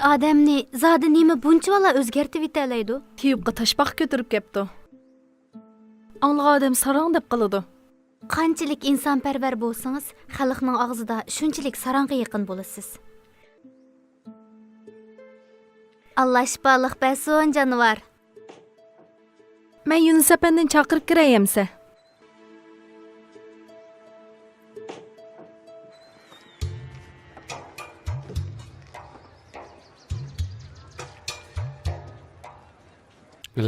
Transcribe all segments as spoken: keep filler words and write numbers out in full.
ئادەمنى زادى نېمە بۇنچىۋالا ئۆزگەرتىۋېتەلەيدۇ؟ تېۋىپقا تاشپاقا كۆتۈرۈپ كەپتۇ. ئاڭلىغان ئادەم ساراڭ دەپ قالىدۇ. قانچىلىك ئىنسانپەرۋەر بولسىڭىز، خەلقنىڭ ئاغزىدا شۇنچىلىك ساراڭغا يېقىن بولىسىز. ئاللا شىپالىق بەرسۇن، جانىۋار. مەن يۇنۇس ئەپەندىنى چاقىرىپ كىرەي ئەمسە.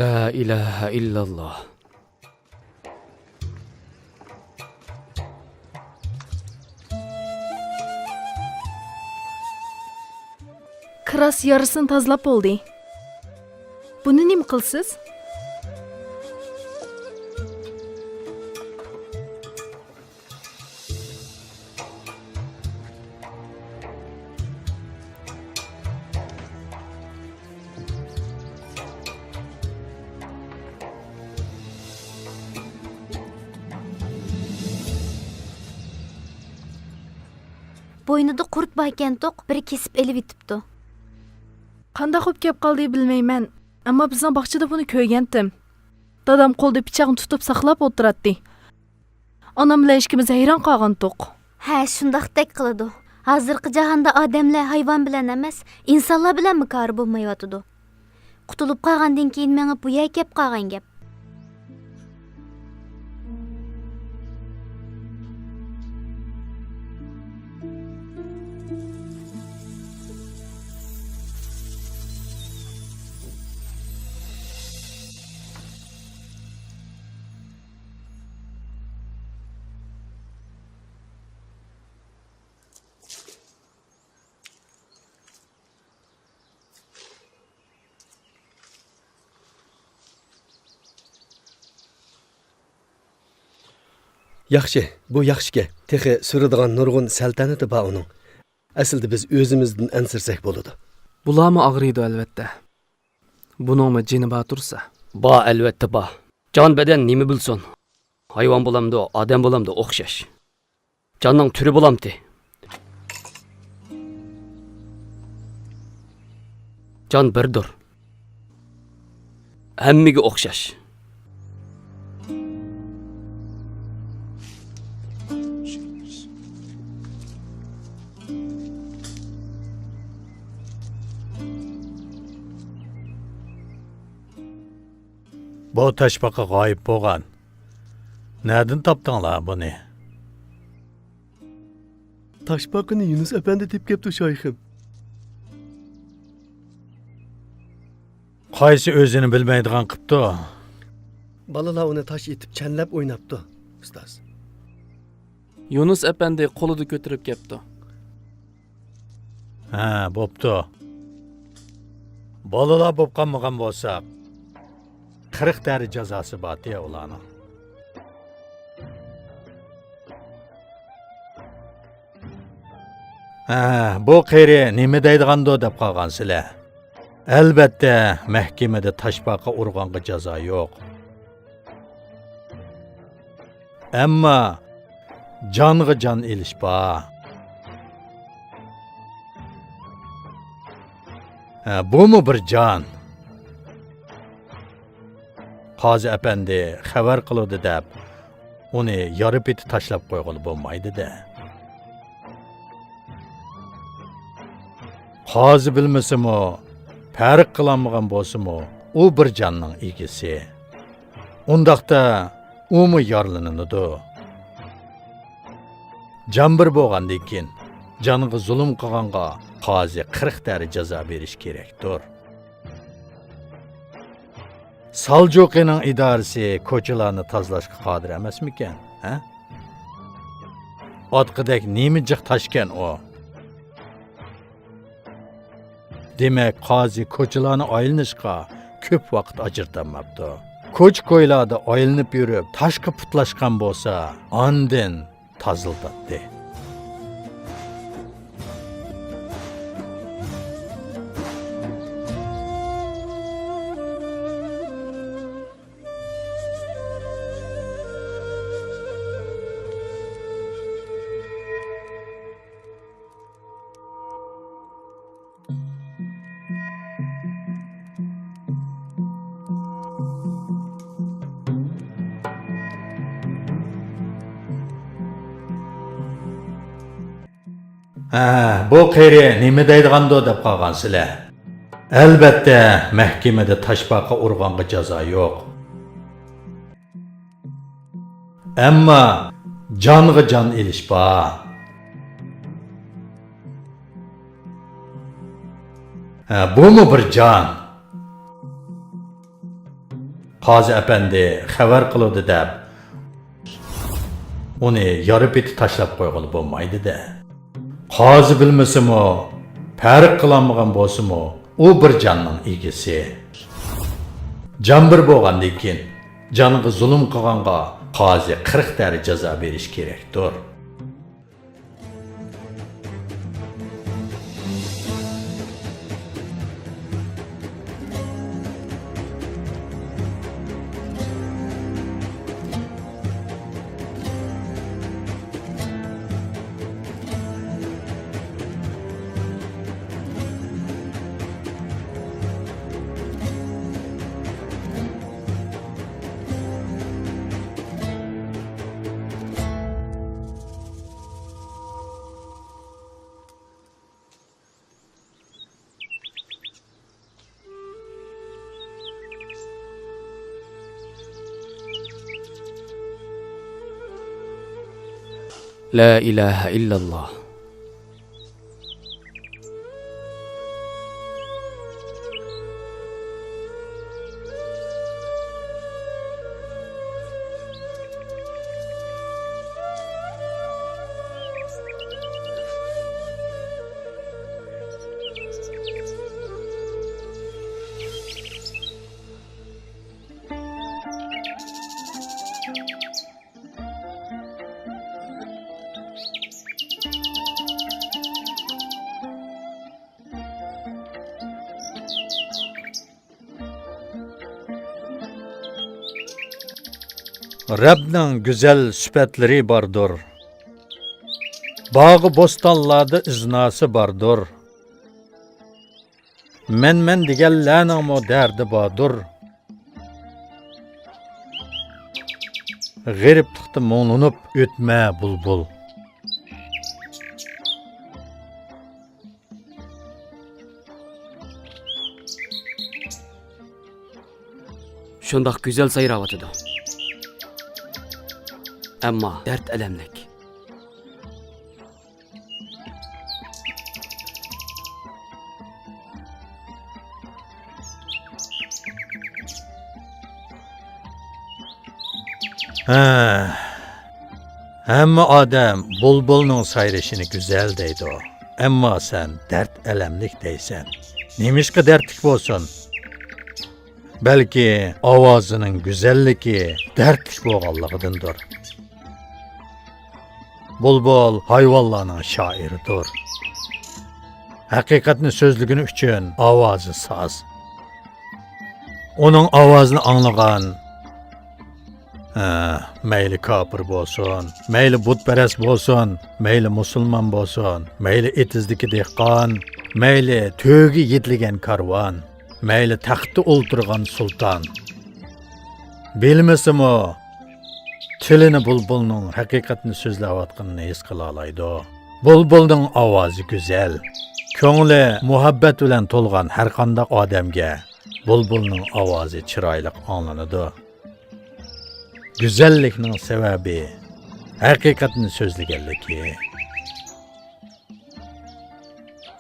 لا ئىلاھە ئىللاللا. كىراس يارىسىنى تازىلاپ بولدى. بۇنى نېمە قىلىسىز؟ بوينىدا قۇرت باركەنتۇق، بىرى كېسىپ ئېلىۋېتىپتۇ. قانداق بولۇپ كەپ قالدى بىلمەيمەن، ئەمما بىزنىڭ باغچىدا بۇنى كۆرگەنتىم. دادام قولىدا پىچاقنى تۇتۇپ ساقلاپ ئولتۇراتتى. ئانام بىلەن ئىككىمىز ھەيران قالغانتۇق. ھە، شۇنداقتەك قىلىدۇ. ھازىرقى جاھاندا ئادەملەر ھايۋان بىلەن ئەمەس، ئىنسانلار بىلەنمۇ كارى بولمايۋاتىدۇ. قۇتۇلۇپ قالغاندىن كېيىن مېڭىپ بۇ يەرگە كەپ قالغان گەپ. ياخشى، بۇ ياخشىكەن. تېخى سۈرىدىغان نۇرغۇن سەلتەنىتى بار ئۇنىڭ. ئەسلىدە بىز ئۆزىمىزدىن ئەنسىرىسەك بولىدۇ. بۇلارمۇ ئاغرىيدۇ، ئەلۋەتتە. بۇنىڭمۇ جېنى بار تۇرسا. بار، ئەلۋەتتە بار. جان بەدەن نېمە بىلسۇن؟ ھايۋان بولامدۇ، ئادەم بولامدۇ، ئوخشاش. جاننىڭ تۈرى بولامتى؟ جان بىردۇر. ھەممىگە ئوخشاش. بۇ تاشپاقا غايىب بولغان. نەدىن تاپتىڭلار بۇنى؟ تاشپاقىنى يۇنۇس ئەپەندى تېپىپ كەپتۇ، شايخىم. قايسى ئۆزىنى بىلمەيدىغان قىپتۇ؟ بالىلار ئۇنى تاش ئېتىپ چەنلەپ ئويناپتۇ، ئۇستاز. يۇنۇس ئەپەندى قولىدا كۆتۈرۈپ كەپتۇ. ھە، بوپتۇ. بالىلار بوپ قالمىغان بولسا، قىرىق دەرىجە جازاسى بارتى ئۇلارنىڭ. ھە، بۇ قېرى نېمە دەيدىغاندۇ دەپ قالغانسىلەر. ئەلۋەتتە، مەھكىمىدە تاشپاقا ئۇرغانغا جازا يوق. ئەمما جانغا جان ئېلىش بار. ھە، بۇمۇ بىر جان. قازى ئەپەندى خەۋەر قىلىدۇ دەپ، ئۇنى يارا پېتى تاشلاپ قويغىلى بولمايدۇ-دە. قازى بىلمىسىمۇ، پەرق قىلالمىغان بولسىمۇ، ئۇ بىر جاننىڭ ئىگىسى. ئۇنداقتا ئۇمۇ يارىلىنىدۇ. جان بىر بولغاندىن كېيىن، جانغا زۇلۇم قىلغانغا قازى قىرىق دەرىجە جازا بېرىش كېرەكتۇر. سالجۇقىنىڭ ئىدارىسى كوچىلارنى تازىلاشقا قادىر ئەمەسمىكەن، ھە؟ ئاتقىدەك نېمە جىق تاشكەن ئۇ؟ دېمەك، قازى كوچىلارنى ئايلىنىشقا كۆپ ۋاقىت ئاجرىتالماپتۇ. كوچا-كويلاردا ئايلىنىپ يۈرۈپ، تاشقا پۇتلاشقان بولسا، ئاندىن تازىلىتاتتى. ئە، بۇ قېرى نېمە دەيدىغاندۇ دەپ قالغانسىلەر. ئەلۋەتتە، مەھكىمىدە تاشپاقا ئۇرغانغا جازا يوق. ئەمما جانغا جان ئېلىش بار. ھە، بۇمۇ بىر جان. قازى ئەپەندى خەۋەر قىلىدۇ دەپ، ئۇنى يارا پېتى تاشلاپ قويغىلى بولمايدۇ-دە. قازى بىلمىسىمۇ، پەرق قىلالمىغان بولسىمۇ، ئۇ بىر جاننىڭ ئىگىسى. جان بىر بولغاندىن كېيىن، جانغا زۇلۇم قىلغانغا قازى قىرىق دەرىجە جازا بېرىشى كېرەكتۇر. لا إله إلا الله. رەبنىڭ گۈزەل سۈپەتلىرى باردۇر. باغۇ بوستانلاردا ئىزناسى باردۇر. مەن-مەن دېگەنلەرنىڭمۇ دەردى باردۇر. غېرىبلىقتا مۇڭلىنىپ ئۆتمە، بۇلبۇل. شۇنداق گۈزەل سايراۋاتىدۇ. ئەمما دەرد ئەلەملىك. ھە، ھەممە ئادەم بۇلبۇلنىڭ سايرىشىنى گۈزەل دەيدۇ. ئەمما سەن دەرد ئەلەملىك دەيسەن. نېمىشقا دەردلىك بولسۇن؟ بەلكى ئاۋازىنىڭ گۈزەللىكى دەردلىك بولغانلىقىدىندۇر. بۇلبۇل ھايۋانلارنىڭ شائىرىدۇر. ھەقىقەتنى سۆزلىگىنى ئۈچۈن ئاۋازى ساز. ئۇنىڭ ئاۋازىنى ئاڭلىغان، ھە، مەيلى كاپىر بولسۇن، مەيلى بۇتپەرەس بولسۇن، مەيلى مۇسۇلمان بولسۇن، مەيلى ئېتىزدىكى دېھقان، مەيلى تۆگە يېتىلگەن كارۋان، مەيلى تەختتە ئولتۇرغان سۇلتان. بىلمىسىمۇ، تىلىنى بۇلبۇلنىڭ ھەقىقەتنى سۆزلەۋاتقىنىنى ھېس قىلالايدۇ. بۇلبۇلنىڭ ئاۋازى گۈزەل. كۆڭلى مۇھەببەت بىلەن تولغان ھەرقانداق ئادەمگە بۇلبۇلنىڭ ئاۋازى چىرايلىق ئاڭلىنىدۇ. گۈزەللىكنىڭ سەۋەبى ھەقىقەتنى سۆزلىگەنلىكى.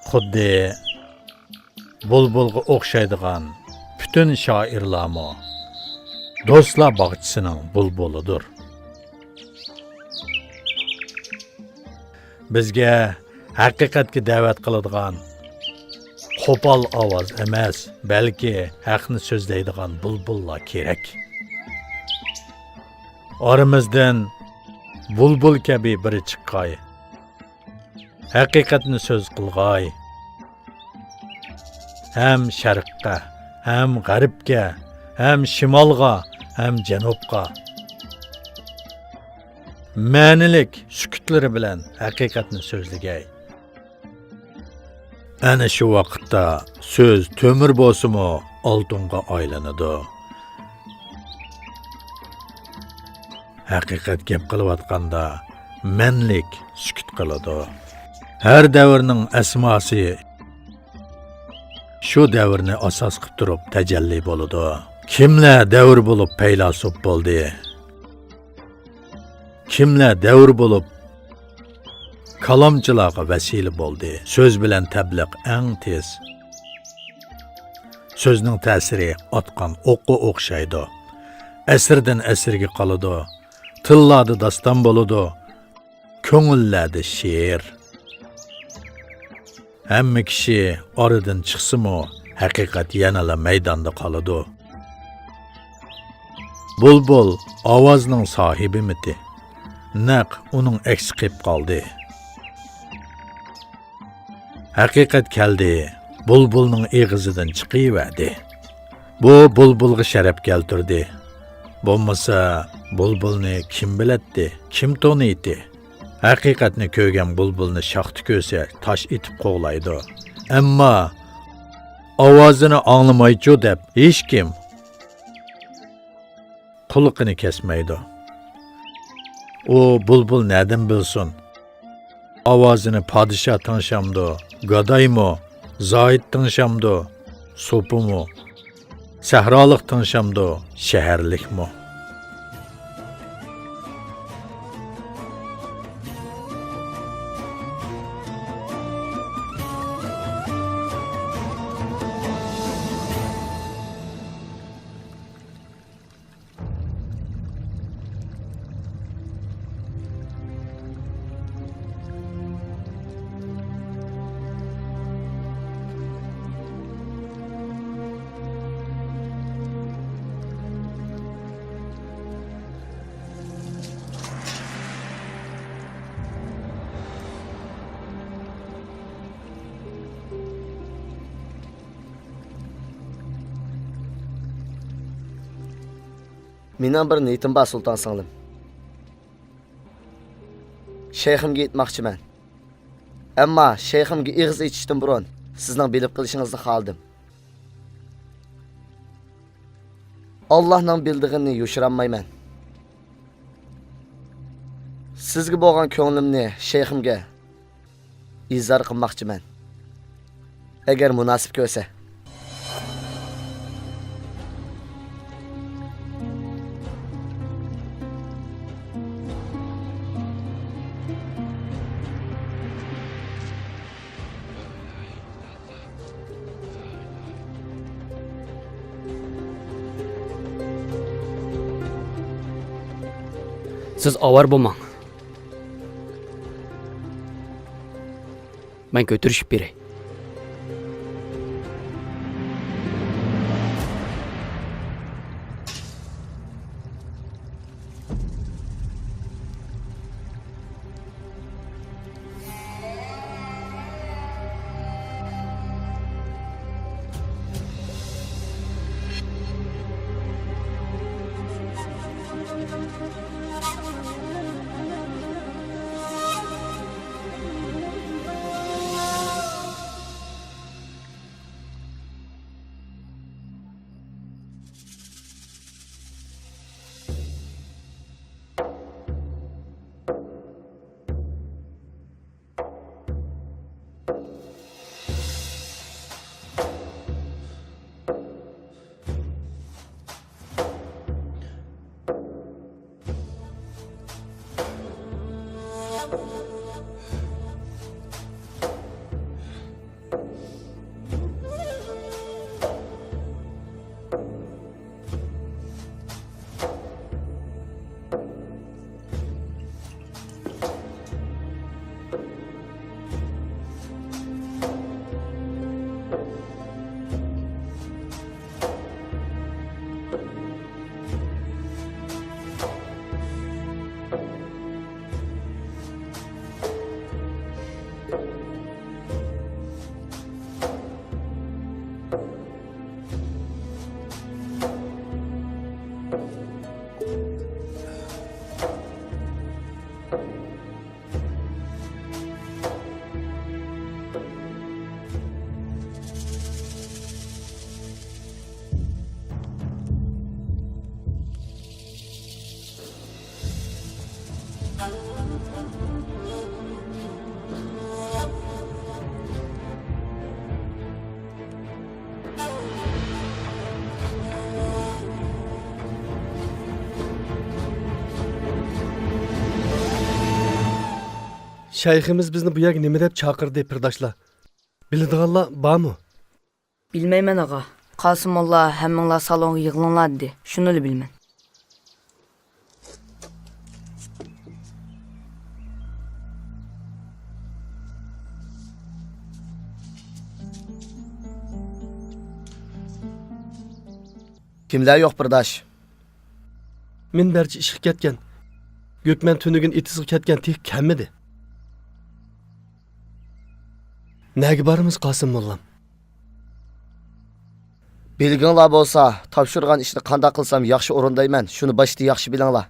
خۇددى بۇلبۇلغا ئوخشايدىغان پۈتۈن شائىرلارمۇ دوستلار باغچىسىنىڭ بۇلبۇلىدۇر. بىزگە ھەقىقەتكە دەۋەت قىلىدىغان قوپال ئاۋاز ئەمەس، بەلكى ھەقنى سۆزلەيدىغان بۇلبۇللار كېرەك. ئارىمىزدىن بۇلبۇل كەبى بىرى چىققاي. ھەقىقەتنى سۆز قىلغاي. ھەم شەرققە، ھەم غەربكە، ھەم شىمالغا، ھەم جەنۇبقا. مەنىلىك سۈكۈتلىرى بىلەن ھەقىقەتنى سۆزلىگەي. ئەنە شۇ ۋاقىتتا سۆز تۆمۈر بولسىمۇ، ئالتۇنغا ئايلىنىدۇ. ھەقىقەت گەپ قىلىۋاتقاندا، مەنلىك سۈكۈت قىلىدۇ. ھەر دەۋرنىڭ ئەسماسى شۇ دەۋرنى ئاساس قىلىپ تۇرۇپ تەجەللى بولىدۇ. كىملەر دەۋر بولۇپ پەيلاسوپ بولدى؟ كىملەر دەۋر بولۇپ كالامچىلارغا ۋەسىلە بولدى؟ سۆز بىلەن تەبلىغ ئەڭ تېز. سۆزنىڭ تەسىرى ئاتقان ئوققا ئوخشايدۇ. ئەسىردىن ئەسىرگە قالىدۇ. تىللاردا داستان بولىدۇ. كۆڭۈللەردە شېئىر. ھەممە كىشى ئارىدىن چىقسىمۇ، ھەقىقەت يەنىلا مەيداندا قالىدۇ. بۇلبۇل ئاۋازنىڭ ساھىبىمىتى؟ نەق ئۇنىڭ ئەكسى قېلىپ قالدى. ھەقىقەت كەلدى، بۇلبۇلنىڭ ئېغىزىدىن چىقىۋەردى. بۇ بۇلبۇلغا شەرەپ كەلتۈردى. بولمىسا، بۇلبۇلنى كىم بىلەتتى، كىم تونۇيتتى؟ ھەقىقەتنى كۆرگەن بۇلبۇلنى شاختا كۆرسە، تاش ئېتىپ قوغلايدۇ. ئەمما ئاۋازىنى ئاڭلىمايچۇ دەپ، ھېچكىم قۇلىقىنى كەسمەيدۇ. ئۇ بۇلبۇل نەدىن بىلسۇن؟ ئاۋازىنى پادىشاھ تىڭشامدۇ، گادايمۇ، زاھىت تىڭشامدۇ، سوپىمۇ، سەھرالىق تىڭشامدۇ، شەھەرلىكمۇ؟ مېنىڭ بىر نىيىتىم بار، سۇلتان سىڭلىم. شەيخىمگە ئېيتماقچىمەن. ئەمما شەيخىمگە ئېغىز ئېچىشتىن بۇرۇن سىزنىڭ بىلىپ قېلىشىڭىزنى خالىدىم. ئاللاھنىڭ بىلىدىغىنىنى يوشۇرالمايمەن. سىزگە بولغان كۆڭلۈمنى شەيخىمگە ئىزھار قىلماقچىمەن، ئەگەر مۇناسىپ كۆرسە. سىز ئاۋارە بولماڭ. مەن كۆتۈرۈشۈپ بېرەي. شەيخىمىز بىزنى بۇ يەرگە نېمە دەپ چاقىردى، پىرداشلار؟ بىلىدىغانلار بارمۇ؟ بىلمەيمەن، ئاغا. قاسىم موللا ھەممىڭلار سالونغا يىغىلىڭلار دېدى. شۇنىلا بىلىمەن. كىملەر يوق، بىرداش؟ مىنبەرچى ئىشقا كەتكەن. گۆكمەن تۈنۈگۈن ئېتىزغا كەتكەن، تېخى كەلمىدى. نەگە بارىمىز، قاسىم موللام؟ بىلگىڭلار بولسا، تاپشۇرغان ئىشنى قانداق قىلسام ياخشى ئورۇندايمەن، شۇنى باشتا ياخشى بىلىڭلار.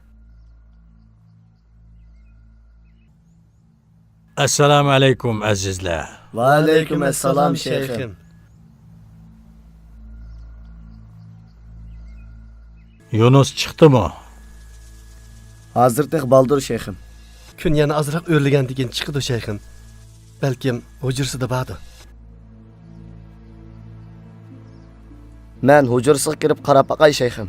ئەسسالامۇ ئەلەيكۇم، ئەزىزلەر. ۋەئەلەيكۇم ئەسسالام، شەيخىم. يۇنۇس چىقتىمۇ؟ ھازىر تېخى بالدۇر، شەيخىم. كۈن يەنە ئازراق ئۆرلىگەندىن كېيىن چىقىدۇ، شەيخىم. بەلكىم ھۇجرىسىدا باردۇ. مەن ھۇجرىسىغا كىرىپ قاراپ باقاي، شەيخىم.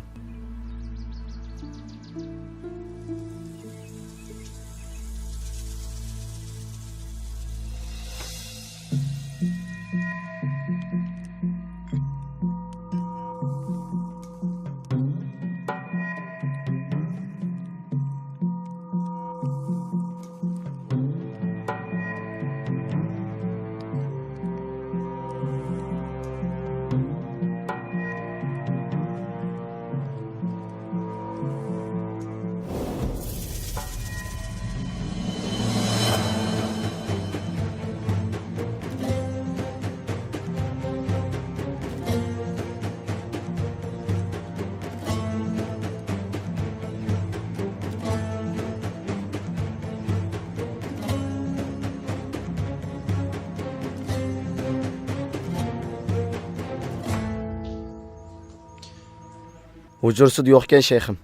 ھۇجرىسىدا يوقكەن، شەيخىم.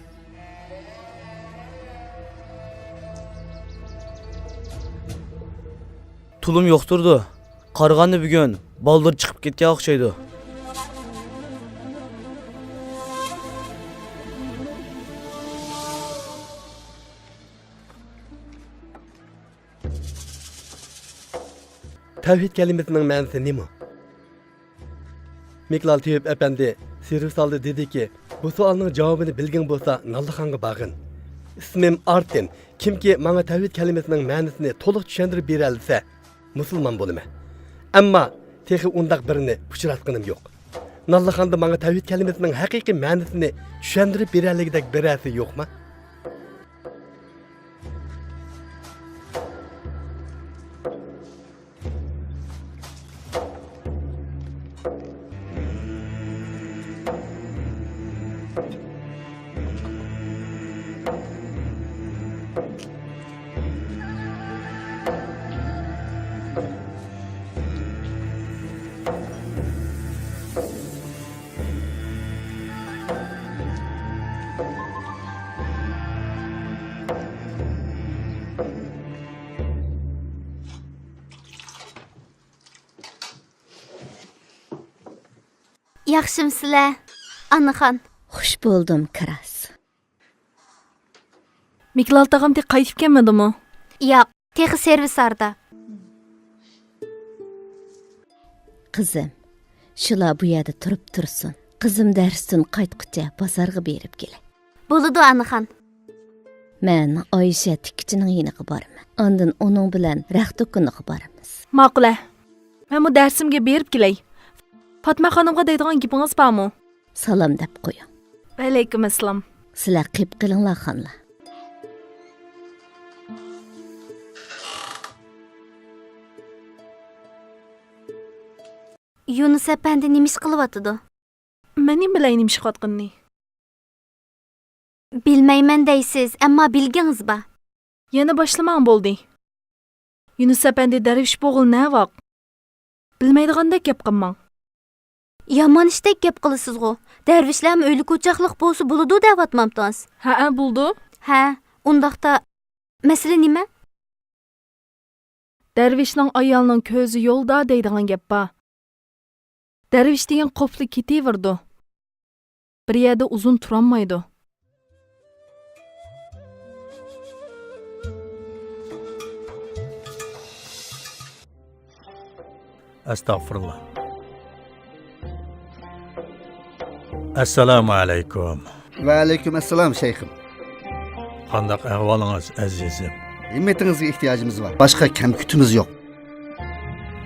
تولىمۇ يوقتۇرىدۇ. قارىغاندا بۈگۈن بالدۇر چىقىپ كەتكەن ئوخشايدۇ. تەۋھىد كەلىمىسىنىڭ مەنىسى نېمە؟ مىكلال تېۋىپ ئەپەندى سېرۋىس ئالدىدا دېدىكى، بۇ سوئالنىڭ جاۋابىنى بىلگىڭ بولسا، ناللىخانغا بارغىن. ئىسمىم ئارتىن. كىمكى ماڭا تەۋھىد كەلىمىسىنىڭ مەنىسىنى تولۇق چۈشەندۈرۈپ بېرەلىسە، مۇسۇلمان بولىمەن. ئەمما تېخى ئۇنداق بىرىنى ئۇچراتقىنىم يوق. ناللىخاندا ماڭا تەۋھىد كەلىمىسىنىڭ ھەقىقىي مەنىسىنى چۈشەندۈرۈپ بېرەلىگۈدەك بىرەرسى يوقما؟ ياخشىمسىلەر، ئانىخان؟ خۇش بولدۇم، كىراس. مىكلال تاغام تېخى قايتىپ كەلمىدىمۇ؟ ياق، تېخى سېرۋىساردا. قىزىم، شۇلار بۇ يەردە تۇرۇپ تۇرسۇن. قىزىم دەرستىن قايتقۇچە بازارغا بېرىپ كېلەي. بولىدۇ، ئانىخان. مەن ئايشە تىككۈچىنىڭ يېنىغا بارىمەن. ئاندىن ئۇنىڭ بىلەن رەخت دۇكىنىغا بارىمىز. ماقۇل. مەنمۇ دەرسىمگە بېرىپ كېلەي. پاتما خانىمغا دەيدىغان گېپىڭىز بارمۇ؟ سالام دەپ قويۇڭ. ۋەئەلەيكۇم ئەسسالام. سىلەر قېپقېلىڭلار، خانلار. يۇنۇس ئەپەندى نېمە ئىش قىلىۋاتىدۇ؟ مەن نېمە بىلەي نېمە ئىش قىلىۋاتقىنىنى؟ بىلمەيمەن دەيسىز، ئەمما بىلگىڭىز بار. يەنە باشلىماڭ بولدى. يۇنۇس ئەپەندى دەرۋىش بولغىلى نەۋاق؟ بىلمەيدىغاندەك گەپ قىلماڭ. يامان ئىشتەك گەپ قىلىسىزغۇ. دەرۋىشلەرمۇ ئۆيلۈك ئوچاقلىق بولسا بولىدۇ دەۋاتمامتىڭىز؟ ھەئە، بولىدۇ. ھە، ئۇنداقتا مەسىلە نېمە؟ دەرۋىشنىڭ ئايالنىڭ كۆزى يولدا دەيدىغان گەپ بار. دەرۋىش دېگەن قوپلا كېتىۋېرىدۇ. بىر يەردە ئۇزۇن تۇرالمايدۇ. ئەستەغپۇرۇللا. ئەسسالامۇ ئەلەيكۇم. ۋەئەلەيكۇم ئەسسالام، شەيخىم. قانداق ئەھۋالىڭىز، ئەزىزىم؟ ھىممىتىڭىزگە ئېھتىياجىمىز بار. باشقا كەم-كۈتىمىز يوق.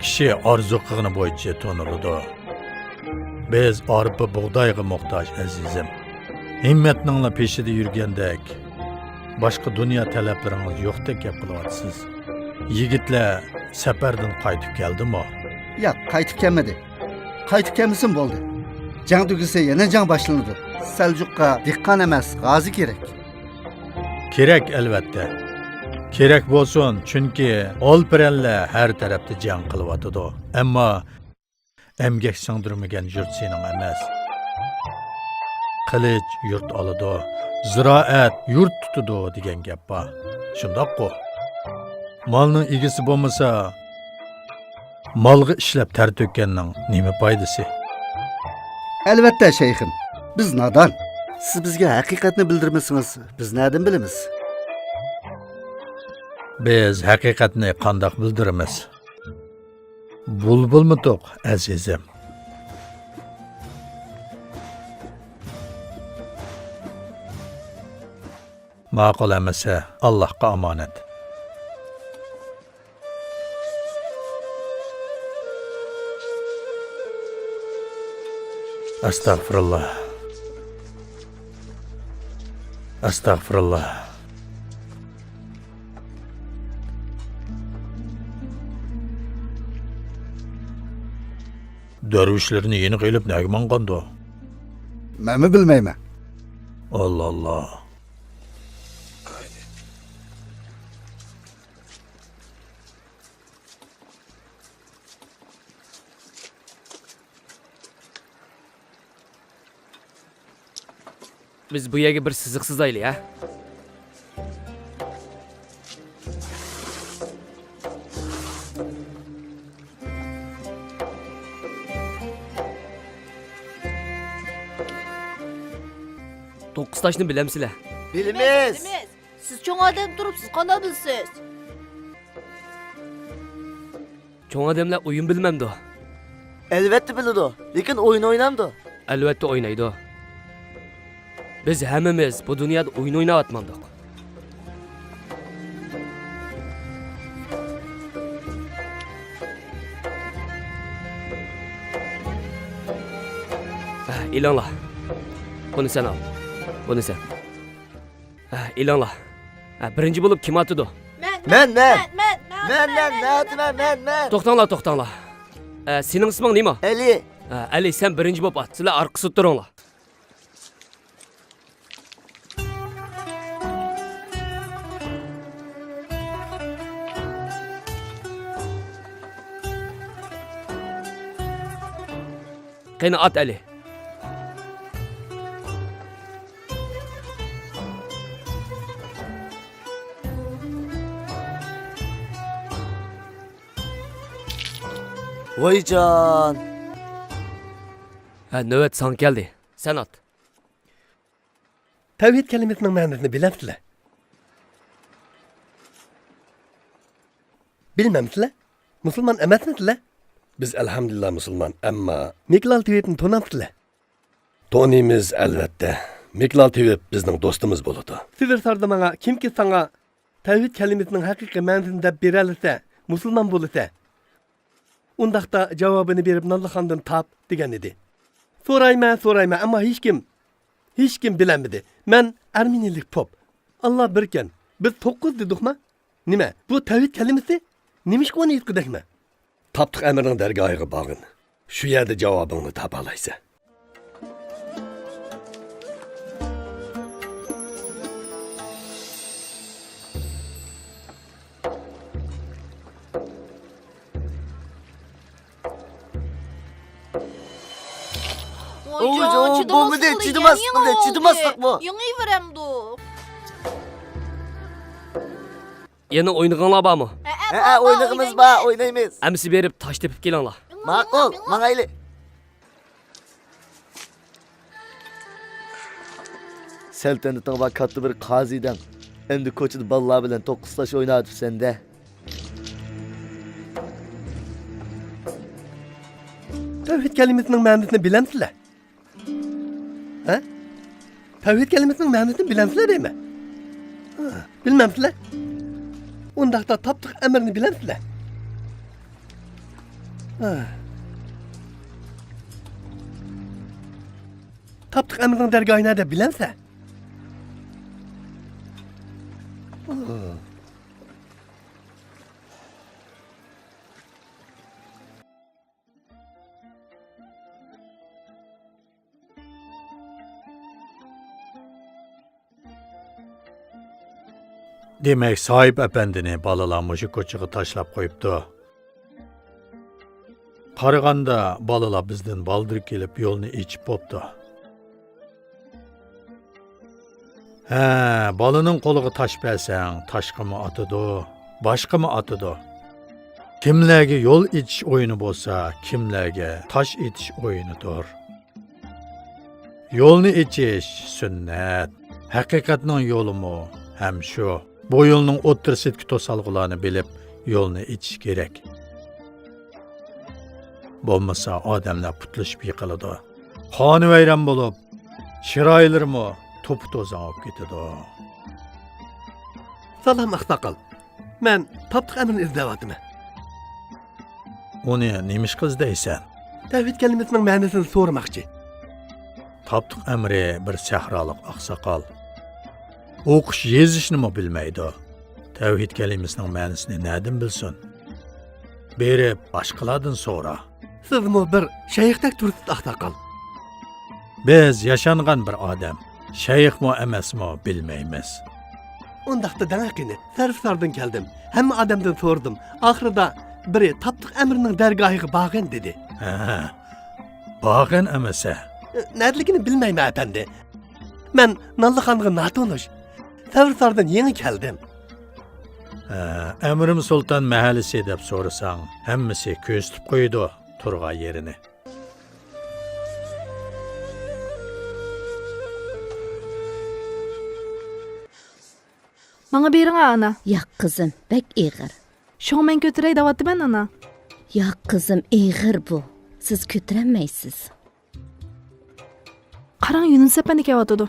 كىشى ئارزۇ قىلغىنى بويىچە تونۇلىدۇ. بىز ئارپا بۇغدايغا موھتاج، ئەزىزىم. ھىممەتنىڭلا پېشىدا يۈرگەندەك، باشقا دۇنيا تەلەپلىرىڭىز يوقتەك گەپ قىلىۋاتىسىز. يىگىتلەر سەپەردىن قايتىپ كەلدىمۇ؟ ياق، قايتىپ كەلمىدى. قايتىپ كەلمىسىمۇ بولدى. جەڭ تۈگىسە يەنە جەڭ باشلىنىدۇ. سەلجۇققا دېھقان ئەمەس، غازى كېرەك. كېرەك، ئەلۋەتتە. كېرەك بولسۇن، چۈنكى ئالپىرەنلەر ھەر تەرەپتە جەڭ قىلىۋاتىدۇ. ئەمما ئەمگەك سىڭدۈرمىگەن يۇرت سېنىڭ ئەمەس. قىلىچ يۇرت ئالىدۇ، زىرائەت يۇرت تۇتىدۇ دېگەن گەپ بار. شۇنداققۇ؟ مالنىڭ ئىگىسى بولمىسا، مالغا ئىشلەپ تەر تۆككەننىڭ نېمە پايدىسى؟ ئەلۋەتتە، شەيخىم، بىز نادان. سىز بىزگە ھەقىقەتنى بىلدۈرمىسىڭىز، بىز نەدىن بىلىمىز؟ بىز ھەقىقەتنى قانداق بىلدۈرىمىز؟ بۇلبۇلمۇ توق، ئەزىزىم. ماقۇل ئەمىسە، ئاللاھقا ئامانەت. ئەستەغپۇرۇللا. ئەستەغپۇرۇللا. دەرۋىشلىرىنى يېنىغا ئېلىپ نەگە ماڭغاندۇ؟ مەنمۇ بىلمەيمەن. ئاللا، ئاللا. بىز بۇ يەرگە بىر سىزىق سىزايلى، ھە؟ توققۇز تاشنى بىلەمسىلەر؟ بىلىمىز. بىلىمىز. سىز چوڭ ئادەم تۇرۇپ، سىز قانداق بىلىسىز؟ چوڭ ئادەملەر ئويۇن بىلمەمدۇ؟ ئەلۋەتتە بىلىدۇ، لېكىن ئويۇن ئوينامدۇ؟ ئەلۋەتتە ئوينايدۇ. بىز ھەممىمىز بۇ دۇنيادا ئويۇن ئويناۋاتمامدۇق؟ ھە، ئېلىڭلار. بۇنى سەن ئال. بۇنى سەن. ھە، ئېلىڭلار. ھە، بىرىنچى بولۇپ كىم ئاتىدۇ؟ مەن، مەن، مەن. مەن، مەن، مەن، مەن، مەن، مەن. توختاڭلار، توختاڭلار. ھە، سېنىڭ ئىسمىڭ نېمە؟ ئەلى. ھە، ئەلى، سەن بىرىنچى بولۇپ ئات. سىلەر ئارقىسىدا تۇرۇڭلار. قېنى، ئات، ئەلى. ۋايجان! ھە، نۆۋەت ساڭا كەلدى. سەن ئات. تەۋھىد كەلىمىسىنىڭ مەنىسىنى بىلەمسىلەر؟ بىلمەمسىلەر؟ مۇسۇلمان ئەمەسمىسىلەر؟ بىز ئەلھەمدۇلىللا مۇسۇلمان، ئەمما مىكلال تېۋىپنى تونامسىلەر؟ تونۇيمىز، ئەلۋەتتە. مىكلال تېۋىپ بىزنىڭ دوستىمىز بولىدۇ. سىزىر ساردا ماڭا، كىمكى ساڭا تەۋھىد كەلىمىسىنىڭ ھەقىقىي مەنىسىنى دەپ بېرەلىسە، مۇسۇلمان بولىسەن. ئۇنداقتا جاۋابىنى بېرىپ ناللىخاندىن تاپ، دېگەن ئىدى. سورايمەن، سورايمەن، ئەمما ھېچكىم، ھېچكىم بىلەلمىدى. مەن ئەرمېنىيلىك پوپ. ئاللا بىركەن. بىز توققۇز دېدۇقما؟ نېمە، بۇ تەۋھىد كەلىمىسى؟ نېمىشقا ئۇنى ئېيتقۇدەكمەن؟ تاپتۇق ئەمىرنىڭ دەرگاھىغا بارغىن. شۇ يەردە جاۋابىڭنى تاپالايسەن. ۋايجان، بولمىدى، چىدىماسلىق، چىدىماسلىق بۇ. يېڭىۋېرەمدۇ؟ يەنە ئوينىغىڭلار بارمۇ؟ ھەئە، ئوينىغىمىز بار، ئوينايمىز. ئەمىسە بېرىپ تاش تېپىپ كېلىڭلار. ماقۇل، ماڭايلى. سەلتەنىتىڭ بار كاتتا بىر قازى دەڭ. ئەمدى كوچىدا بالىلار بىلەن توققۇز تاش ئويناۋاتىسەن-دە. تەۋھىد كەلىمىسىنىڭ مەنىسىنى بىلەمسىلەر؟ ھە؟ تەۋھىد كەلىمىسىنىڭ مەنىسىنى بىلەمسىلەر دەيمەن. ھە، بىلمەمسىلەر؟ ئۇنداقتا تاپتۇق ئەمرىنى بىلەمسىلەر؟ ھە. تاپتۇق ئەمرىنىڭ دەرگاھى نەدە بىلەمسە؟ دېمەك، ساھىب ئەپەندىنى بالىلار مۇشۇ كوچىغا تاشلاپ قويۇپتۇ. قارىغاندا، بالىلار بىزدىن بالدۇر كېلىپ، يولنى ئېچىپ بوپتۇ. ھە، بالىنىڭ قولىغا تاش بەرسەڭ، تاشقىمۇ ئاتىدۇ، باشقىمۇ ئاتىدۇ. كىملەرگە يول ئېچىش ئويۇنى بولسا، كىملەرگە تاش ئېتىش ئويۇنىدۇر. يولنى ئېچىش سۈننەت. ھەقىقەتنىڭ يولىمۇ ھەم شۇ. بۇ يولنىڭ ئوتتۇرىسىدىكى توسالغۇلارنى بىلىپ، يولنى ئېچىش كېرەك. بولمىسا ئادەملەر پۇتلىشىپ يىقىلىدۇ. قانىۋەيران بولۇپ، چىرايلىرىمۇ توپا-توزان بولۇپ كېتىدۇ. سالام، ئاقساقال. مەن تاپتۇق ئەمرىنى ئىزدەۋاتىمەن. ئۇنى نېمىشقا ئىزدەيسەن؟ تەۋھىد كەلىمىسىنىڭ مەنىسىنى سورىماقچى. تاپتۇق ئەمرى بىر سەھرالىق ئاقساقال. ئوقۇش يېزىشنىمۇ بىلمەيدۇ. تەۋھىد كەلىمىسىنىڭ مەنىسىنى نەدىن بىلسۇن؟ بېرىپ باشقىلاردىن سورا. سىزمۇ بىر شەيختەك تۇرىسىز، ئاقساقال. بىز ياشانغان بىر ئادەم. شەيخمۇ ئەمەسمۇ بىلمەيمىز. ئۇنداقتا دەڭە قېنى، سەرۋىساردىن كەلدىم. ھەممە ئادەمدىن سورىدىم. ئاخىرىدا بىرى تاپتۇق ئەمرىنىڭ دەرگاھىغا بارغىن دېدى. ھە، بارغىن ئەمىسە. نەدىلىكىنى بىلمەيمەن، ئەپەندى. مەن نانلىخانغا ناتونۇش. سەۋرساردىن يېڭى كەلدىم. ھە، ئەمىرىم سۇلتان مەھەللىسى دەپ سورىساڭ، ھەممىسى كۆرسىتىپ قويىدۇ تۇرغان يېرىنى. ماڭا بېرىڭە، ئانا. ياق، قىزىم، بەك ئېغىر. شۇڭا مەن كۆتۈرەي دەۋاتىمەن، ئانا. ياق، قىزىم، ئېغىر بۇ. سىز كۆتۈرەلمەيسىز. قاراڭ، يۇنۇس ئەپەندى كېلىۋاتىدۇ.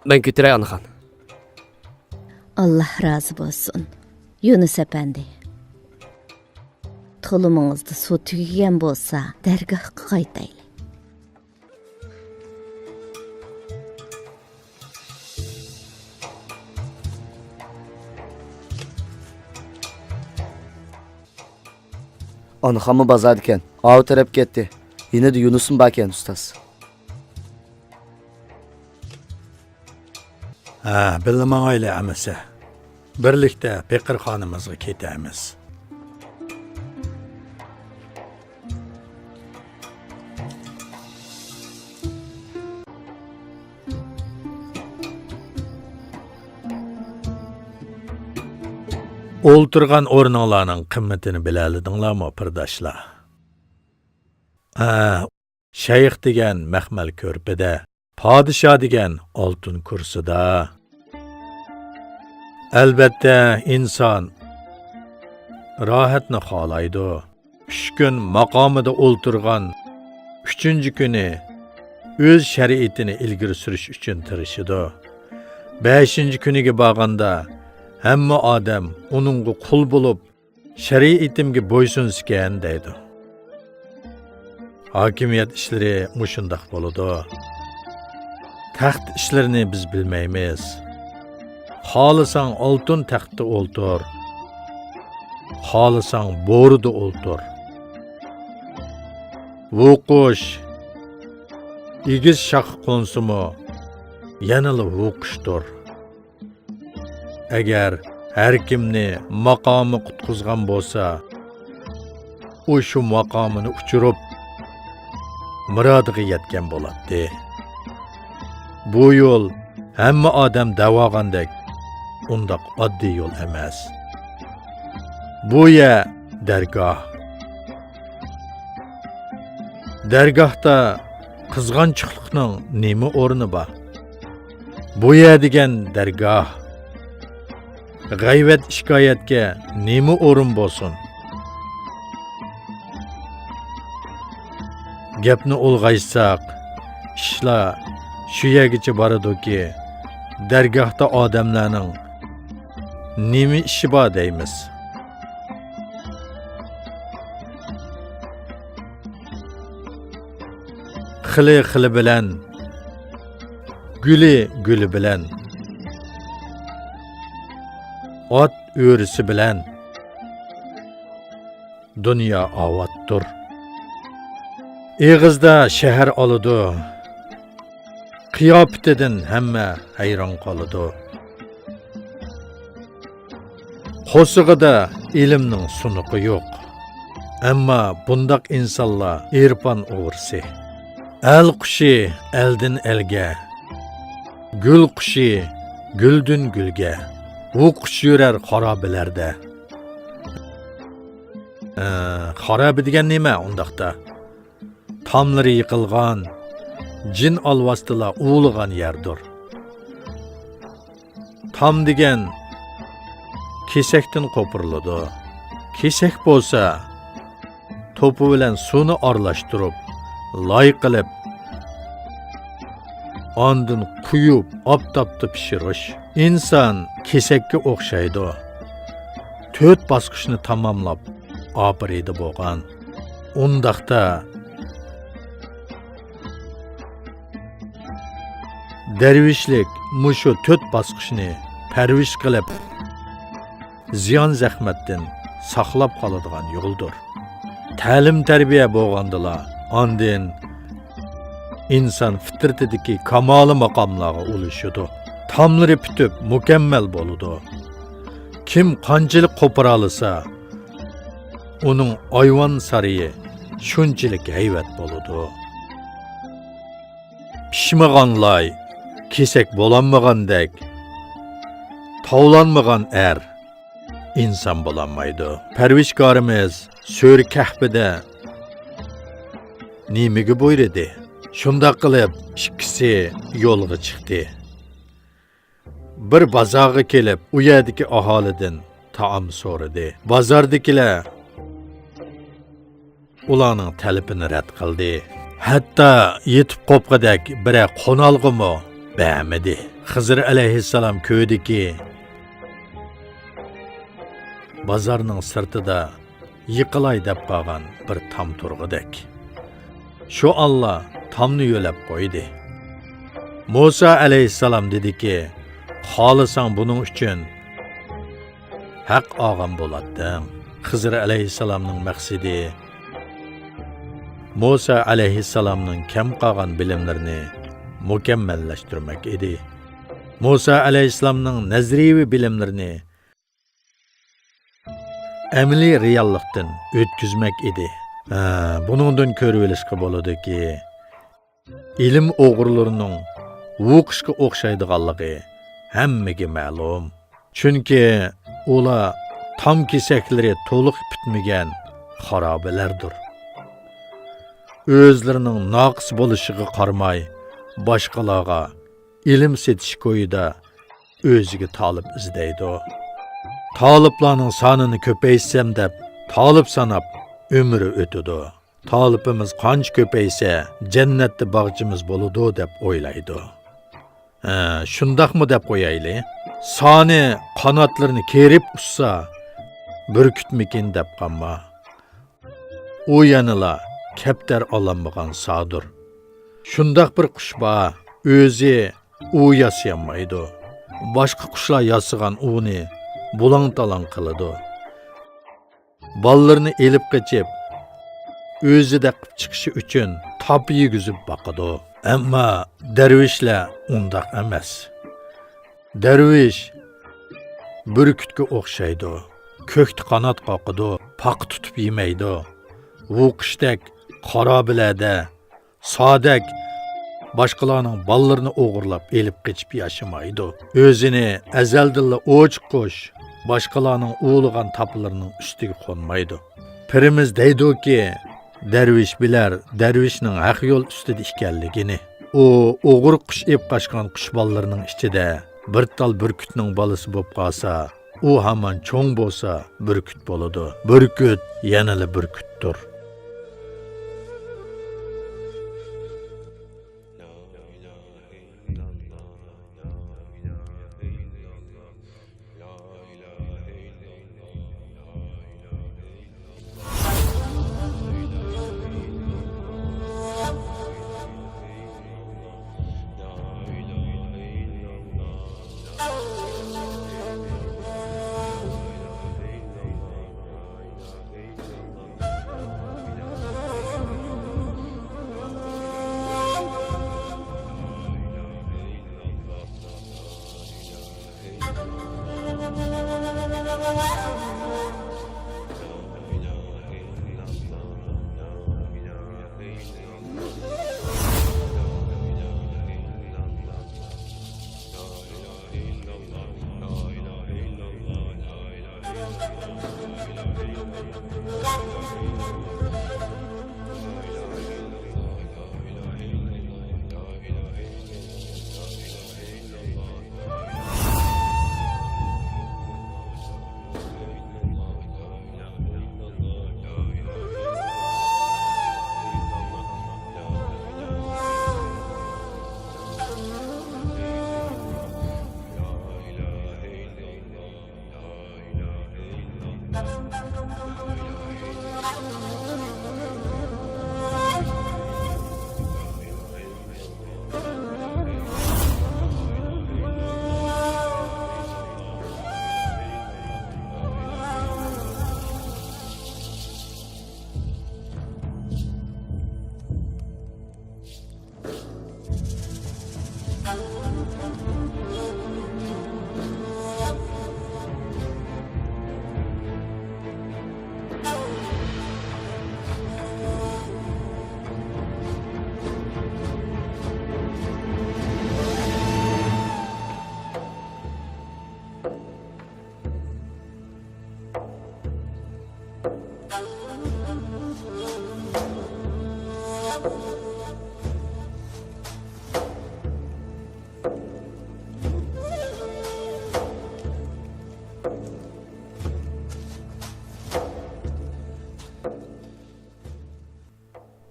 مەن كۆتۈرەي، ئانىخان. ئاللا رازى بولسۇن، يۇنۇس ئەپەندى. تۇلۇمىڭىزدا سۇ تۈگىگەن بولسا، دەرگاھقا قايتايلى. ئانىخانمۇ بازاردىكەن، ئاۋۇ تەرەپكە كەتتى. يېنىدا يۇنۇسمۇ باركەن، ئۇستاز. ھە، بىللە ماڭايلى ئەمىسە. بىرلىكتە پېقىرخانىمىزغا كېتەرمىز. ئولتۇرغان ئورنۇڭلارنىڭ قىممىتىنى بىلەلىدىڭلارمۇ، قېرىنداشلار؟ ھە، شەيخ دېگەن مەخمەل كۆرپىدە، پادىشاھ دېگەن ئالتۇن كۇرسىدا. ئەلۋەتتە، ئىنسان راھەتنى خالايدۇ. ئۈچ كۈن ماقامىدا ئولتۇرغان، ئۈچىنچى كۈنى ئۆز شەرىئىتىنى ئىلگىرى سۈرۈش ئۈچۈن تىرىشىدۇ. بەشىنچى كۈنىگە بارغاندا، ھەممە ئادەم ئۇنىڭغا قۇل بولۇپ، شەرىئىتىمگە بويسۇنسىكەن دەيدۇ. ھاكىمىيەت ئىشلىرى مۇشۇنداق بولىدۇ. تەخت ئىشلىرىنى بىز بىلمەيمىز. خالىساڭ ئالتۇن تەختتە ئولتۇر، خالىساڭ بورىدا ئولتۇر. ھۇقۇش ئېگىز شاخقا قونسىمۇ، يەنىلا ھۇقۇشتۇر. ئەگەر ھەركىمنى ماقامى قۇتقۇزغان بولسا، ئۇ شۇ ماقامىنى ئۇچۇرۇپ، مۇرادىغا يەتكەن بولاتتى. بۇ يول ھەممە ئادەم دەۋالغاندەك ئۇنداق ئاددىي يول ئەمەس. بۇ يەر دەرگاھ. دەرگاھتا قىزغانچۇقلۇقنىڭ نېمە ئورنى بار؟ بۇ يەر دېگەن دەرگاھ. غەيۋەت-شىكايەتكە نېمە ئورۇن بولسۇن؟ گەپنى ئۇلغايتساق، ئىشلار شۇ يەرگىچە بارىدۇكى، دەرگاھتا ئادەملەرنىڭ نېمە ئىشى بار دەيمىز. خىلى خىلى بىلەن، گۈلى گۈلى بىلەن، ئات ئۆرىسى بىلەن دۇنيا ئاۋاتتۇر. ئېغىزدا شەھەر ئالىدۇ، قىياپىتىدىن ھەممە ھەيران قالىدۇ. قورسىقىدا ئىلىمنىڭ سۇنۇقى يوق، ئەمما بۇنداق ئىنسانلار ئېرپان ئوغرىسى. ئەل قۇشى ئەلدىن ئەلگە، گۈل قۇشى گۈلدىن گۈلگە، ئۇ قۇش يۈرەر خارابىلەردە. ئە، خارابە دېگەن نېمە ئۇنداقتا؟ تاملىرى يىقىلغان، جىن ئالۋاستىلار ئۇۋۇلىغان يەردۇر. تام دېگەن كېسەكتىن قوپۇرۇلىدۇ. كېسەك بولسا توپا بىلەن سۇنى ئارىلاشتۇرۇپ، لاي قىلىپ، ئاندىن قۇيۇپ، ئاپتاپتا پىشۇرۇش. ئىنسان كېسەككە ئوخشايدۇ. تۆت باسقۇچنى تاماملاپ، ئاپىرىدە بولغان. ئۇنداقتا، دەرۋىشلىك مۇشۇ تۆت باسقۇچنى پەرۋىش قىلىپ، زىيان-زەخمەتتىن ساقلاپ قالىدىغان يولدۇر. تەلىم-تەربىيە بولغاندىلا، ئاندىن ئىنسان فىترىتىدىكى كامالىي ماقاملارغا ئۇلىشىدۇ. تاملىرى پۈتۈپ، مۇكەممەل بولىدۇ. كىم قانچىلىك قوپۇرالىسا، ئۇنىڭ ئايۋان سارىيى شۇنچىلىك ھەيۋەت بولىدۇ. پىشمىغان لاي كېسەك بولالمىغاندەك، تاۋلانمىغان ئەر ئىنسان بولالمايدۇ. پەرۋىشكارىمىز سۈرە كەھپىدە نېمىگە بۇيرۇدى؟ شۇنداق قىلىپ، ئىككىسى يولغا چىقتى. بىر بازارغا كېلىپ، ئۇ يەردىكى ئاھالىدىن تائام سورىدى. بازاردىكىلەر ئۇلارنىڭ تەلىپىنى رەت قىلدى. ھەتتا يېتىپ قوپقۇدەك بىرەر قونالغۇمۇ بەرمىدى. خىزىر ئەلەيھىسسالام كۆردىكى، بازارنىڭ سىرتىدا يىقىلاي دەپ قالغان بىر تام تۇرغۇدەك. شۇ ئاللا تامنى يۆلەپ قويدى. مۇسا ئەلەيھىسسالام دېدىكى، خالىساڭ بۇنىڭ ئۈچۈن ھەق ئالغان بولاتتىڭ. خىزىر ئەلەيھىسسالامنىڭ مەقسىتى مۇسا ئەلەيھىسسالامنىڭ كەم قالغان بىلىملىرىنى مۇكەممەللەشتۈرمەك ئىدى. مۇسا ئەلەيھىسسالامنىڭ نەزەرىيىۋى بىلىملىرىنى ئەمەلىي رېئاللىقتىن ئۆتكۈزمەك ئىدى. ھە، بۇنىڭدىن كۆرۈۋېلىشقا بولىدۇكى، ئىلىم ئوغرىلىرىنىڭ ۋۇقۇشقا ئوخشايدىغانلىقى ھەممىگە مەلۇم. چۈنكى ئۇلار تام كېسەكلىرى تولۇق پۈتمىگەن خارابىلەردۇر. ئۆزلىرىنىڭ ناقىس بولۇشىغا قارىماي، باشقىلارغا ئىلىم سېتىش كويىدا ئۆزىگە تالىپ ئىزدەيدۇ. تالىپلارنىڭ سانىنى كۆپەيتسەم دەپ، تالىپ ساناپ ئۆمرى ئۆتىدۇ. تالىپىمىز قانچە كۆپەيسە، جەننەتتە باغچىمىز بولىدۇ دەپ ئويلايدۇ. ھە، شۇنداقمۇ دەپ قويايلى؟ سانى قاناتلىرىنى كېرىپ ئۇچسا، بۈركۈتمىكىن دەپ قالما. ئۇ يەنىلا كەپتەر ئالالمىغان سادۇر. شۇنداق بىر قۇش بار، ئۆزى ئۇ ياسىيالمايدۇ. باشقا قۇشلار ياسىغان ئۇنى بۇلاڭ-تالاڭ قىلىدۇ. بالىلىرىنى ئېلىپ قېچىپ، ئۆزىدەك قىلىپ چىقىشى ئۈچۈن تاپا يېگۈزۈپ باقىدۇ. ئەمما دەرۋىشلەر ئۇنداق ئەمەس. دەرۋىش بۈركۈتكە ئوخشايدۇ. كۆكتە قانات قاقىدۇ، پاقا تۇتۇپ يېمەيدۇ. ۋۇقۇشتەك خارابىلەردە، سادەك باشقىلارنىڭ بالىلىرىنى ئوغرىلاپ ئېلىپ قېچىپ ياشىمايدۇ. ئۆزىنى ئەزەلدىنلا ئوچۇق قۇش، باشقىلارنىڭ ئۇۋۇلىغان تاپىلىرىنىڭ ئۈستىگە قونمايدۇ. پىرىمىز دەيدۇكى، دەرۋىش بىلەر دەرۋىشنىڭ ھەق يول ئۈستىدە ئىكەنلىكىنى. ئۇ ئوغرى قۇش ئېلىپ قاچقان قۇش بالىلىرىنىڭ ئىچىدە بىر تال بۈركۈتنىڭ بالىسى بولۇپ قالسا، ئۇ ھامان چوڭ بولسا بۈركۈت بولىدۇ. بۈركۈت يەنىلا بۈركۈتتۇر.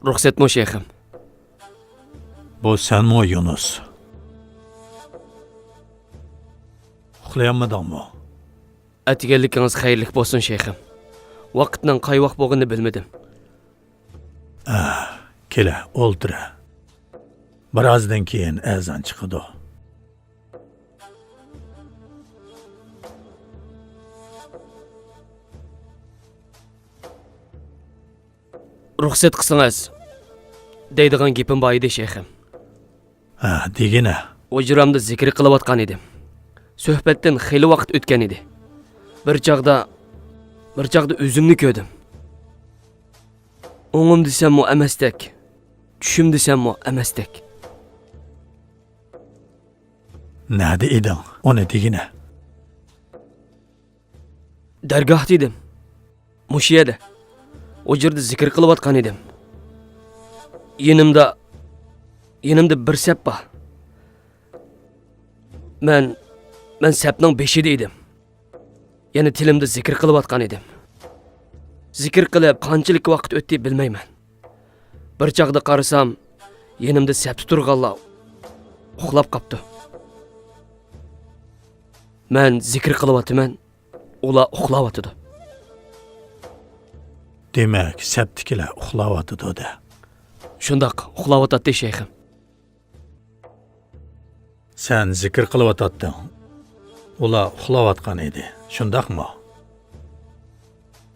رۇخسەتمۇ، شەيخىم؟ بۇ سەنمۇ، يۇنۇس؟ ئۇخلىيالمىدىڭمۇ؟ ئەتىگەنلىكىڭىز خەيرلىك بولسۇن، شەيخىم. ۋاقىتنىڭ قاي ۋاق بولغىنىنى بىلمىدىم. ئە، كېلە، ئولتۇرە. بىرازدىن كېيىن ئەزان چىقىدۇ. رۇخسەت قىلسىڭىز، دەيدىغان گېپىم بار ئىدى، شەيخىم. ھە، دېگىنە. ھۇجرامدا زىكىر قىلىۋاتقان ئىدىم. سۆھبەتتىن خېلى ۋاقىت ئۆتكەن ئىدى. بىر چاغدا، بىر چاغدا ئۆزۈمنى كۆردۈم. ئوڭۇم دېسەممۇ ئەمەستەك، چۈشۈم دېسەممۇ ئەمەستەك. نەدە ئىدىڭ؟ ئۇنى دېگىنە. دەرگاھتا ئىدىم. مۇشۇ يەردە. ھۇجرىدا زىكىر قىلىۋاتقان ئىدىم. يېنىمدا، يېنىمدا بىر سەپ بار. مەن، مەن سەپنىڭ بېشىدا ئىدىم. يەنە تىلىمدا زىكىر قىلىۋاتقان ئىدىم. زىكىر قىلىپ قانچىلىك ۋاقىت ئۆتتى بىلمەيمەن. بىر چاغدا قارىسام، يېنىمدا سەپتە تۇرغانلار ئۇخلاپ قاپتۇ. مەن زىكىر قىلىۋاتىمەن، ئۇلار ئۇخلاۋاتىدۇ. دېمەك، سەپتىكىلەر ئۇخلاۋاتىدۇ-دە. شۇنداق، ئۇخلاۋاتاتتى، شەيخىم. سەن زىكىر قىلىۋاتاتتىڭ. ئۇلار ئۇخلاۋاتقان ئىدى، شۇنداقمۇ؟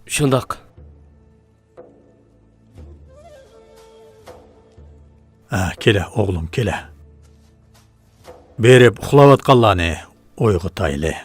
شۇنداق. ھە، كېلە، ئوغلۇم، كېلە. بېرىپ ئۇخلاۋاتقانلارنى ئويغىتايلى.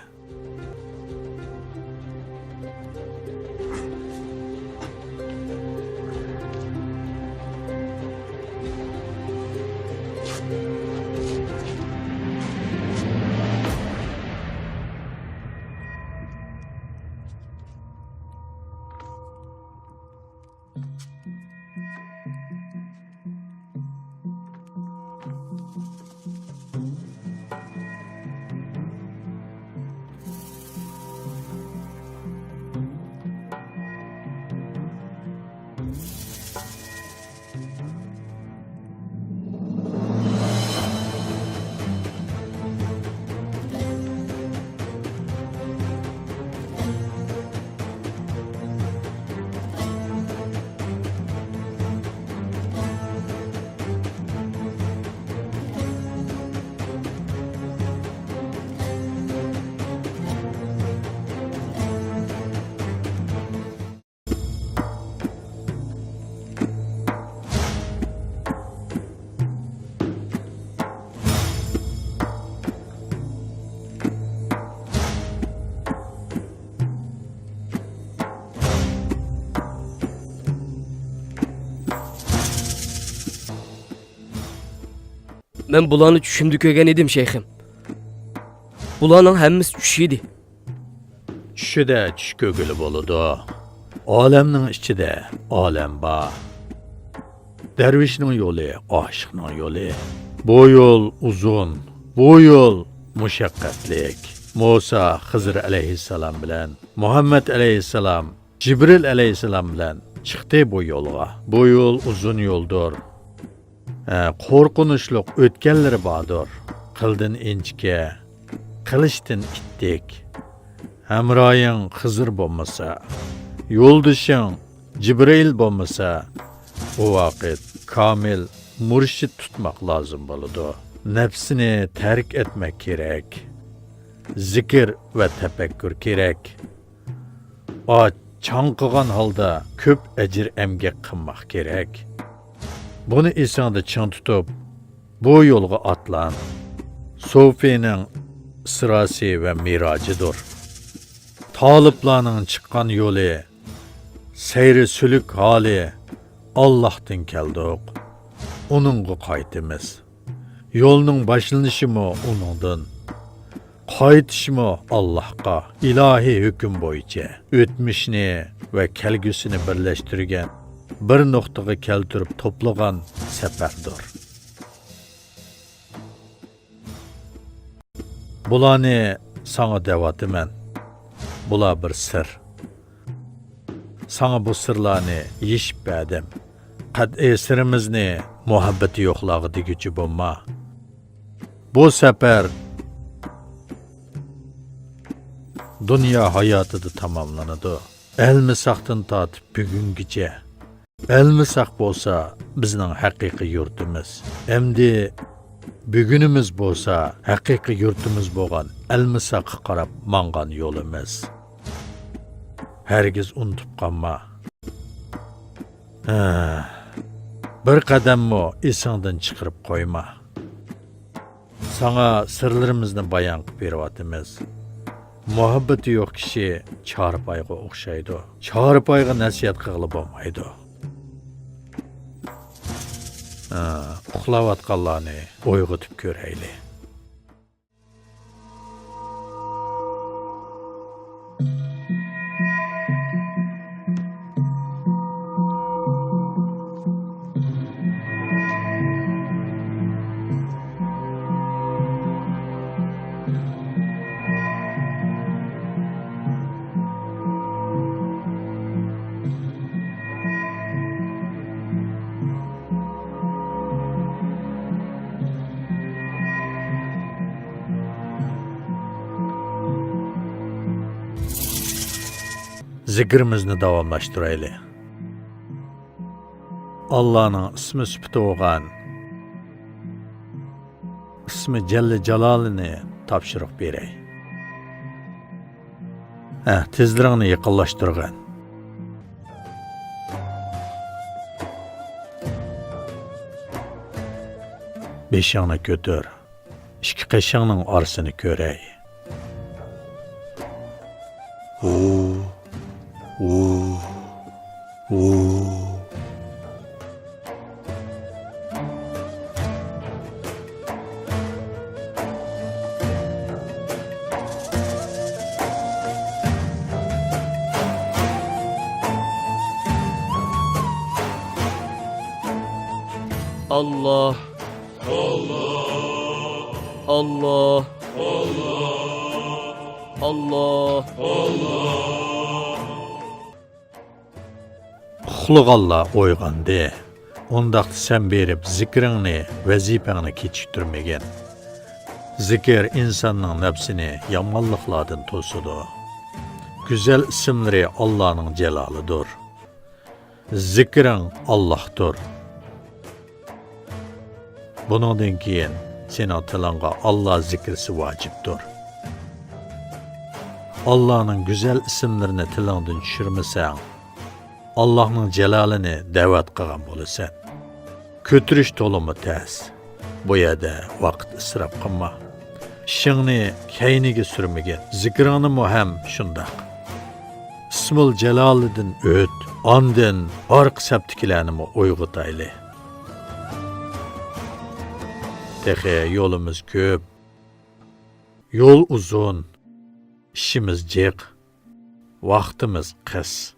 مەن بۇلارنى چۈشۈمدە كۆرگەن ئىدىم، شەيخىم. بۇلارنىڭ ھەممىسى چۈش ئىدى. چۈشىدە چۈش كۆرگىلى بولىدۇ. ئالەمنىڭ ئىچىدە ئالەم بار. دەرۋىشنىڭ يولى ئاشىقنىڭ يولى. بۇ يول ئۇزۇن، بۇ يول مۇشەققەتلىك. مۇسا خىزىر ئەلەيھىسسالام بىلەن، مۇھەممەد ئەلەيھىسسالام جىبرىل ئەلەيھىسسالام بىلەن چىقتى بۇ يولغا. بۇ يول ئۇزۇن يولدۇر. ھە، قورقۇنچلۇق ئۆتكەللىرى باردۇر. قىلدىن ئىنچىكە، قىلىچتىن ئىتتىك. ھەمراھىڭ خىزىر بولمىسا، يولدىشىڭ جىبرىئىل بولمىسا، ئۇ ۋاقىت كامىل مۇرشىد تۇتماق لازىم بولىدۇ. نەپسىنى تەرك ئەتمەك كېرەك. زىكىر ۋە تەپەككۇر كېرەك. ئاچ، چاڭقىغان ھالدا كۆپ ئەجىر ئەمگەك قىلماق كېرەك. بۇنى ئېسىڭدە چىڭ تۇتۇپ، بۇ يولغا ئاتلان. سوفىنىڭ ئىسراسى ۋە مىراجىدۇر. تالىپلارنىڭ چىققان يولى، سەيرى سۈلۈك ھالى، ئاللاھتىن كەلدۇق، ئۇنىڭغا قايتىمىز. يولنىڭ باشلىنىشىمۇ ئۇنىڭدىن، قايتىشمۇ ئاللاھقا. ئىلاھىي ھۆكۈم بويىچە ئۆتمۈشنى ۋە كەلگۈسىنى بىرلەشتۈرگەن، بىر نۇقتىغا كەلتۈرۈپ توپلىغان سەپەردۇر. بۇلارنى ساڭا دەۋاتىمەن. بۇلار بىر سىر. ساڭا بۇ سىرلارنى يېشىپ بەردىم. قەتئىي سىرىمىزنى مۇھەببىتى يوقلارغا دېگۈچى بولما. بۇ سەپەر دۇنيا ھاياتىدا تاماملىنىدۇ. ئەلمىساقتىن تارتىپ بۈگۈنگىچە. ئەلمىساق بولسا بىزنىڭ ھەقىقىي يۇرتىمىز. ئەمدى بۈگۈنىمىز بولسا ھەقىقىي يۇرتىمىز بولغان ئەلمىساققا قاراپ ماڭغان يولىمىز. ھەرگىز ئۇنتۇپ قالما. ھە، بىر قەدەممۇ ئېسىڭدىن چىقىرىپ قويما. ساڭا سىرلىرىمىزنى بايان قىلىپ بېرىۋاتىمىز. مۇھەببىتى يوق كىشى چارپايغا ئوخشايدۇ. چارپايغا نەسىھەت قىلغىلى بولمايدۇ. ھە، ئۇخلاۋاتقانلارنى ئويغىتىپ كۆرەيلى. زىكرىمىزنى داۋاملاشتۇرايلى. ئاللانىڭ ئىسمى سۈپىتى بولغان ئىسمى جەللە جالالىنى تاپشۇرۇق بېرەي. ھە، تىزلىرىڭنى يېقىنلاشتۇرغىن. بېشىڭنى كۆتۈر. ئىككى قېشىڭنىڭ ئارىسىنى كۆرەي. ھۇ، ھۇ، ھۇ. ئاللا. ئاللا. ئاللا. ئۇخلىغانلار ئويغاندى. ئۇنداقتا سەن بېرىپ زىكرىڭنى، ۋەزىپەڭنى كېچىكتۈرمىگىن. زىكىر ئىنساننىڭ نەپسىنى يامانلىقلاردىن توسىدۇ. گۈزەل ئىسىملىرى ئاللانىڭ جالالىدۇر. زىكرىڭ ئاللاھتۇر. بۇنىڭدىن كېيىن سېنىڭ تىلىڭغا ئاللا زىكرىسى ۋاجىپتۇر. ئاللانىڭ گۈزەل ئىسىملىرىنى تىلىڭدىن چۈشۈرمىسەڭ، ئاللاھنىڭ جالالىنى دەۋەت قىلغان بولىسەن. كۆتۈرۈش تولىمۇ تەس. بۇ يەردە ۋاقىت ئىسراپ قىلما. ئىشىڭنى كەينىگە سۈرمىگىن. زىكرىڭنىمۇ ھەم شۇنداق. ئىسمۇل جالالىدىن ئۆت، ئاندىن ئارقا سەپتىكىلەرنىمۇ ئويغىتايلى. تېخى يولىمىز كۆپ. يول ئۇزۇن. ئىشىمىز جىق. ۋاقتىمىز قىس.